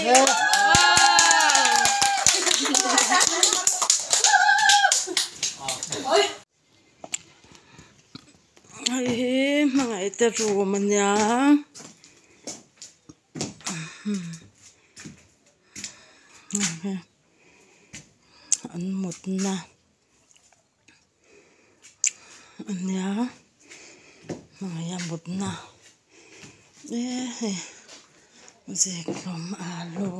Hei hi hmangaih te room a nia an mutna a nia hmangaih a mutna e hei zikhlum alu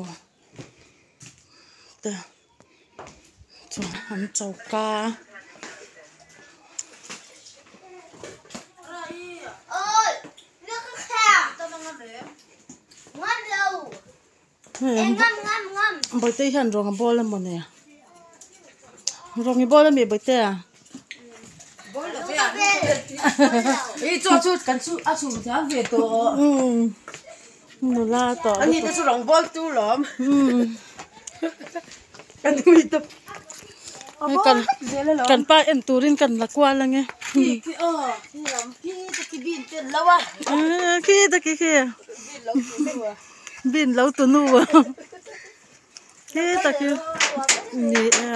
te chuan an choka. Bawihte hian rawng a bawl emaw ni rawng i bawl ami bawihte a nula tawh kan pa en turin kan la kual ange khi ta khi khi bin lo tu nu khi ta khi ni e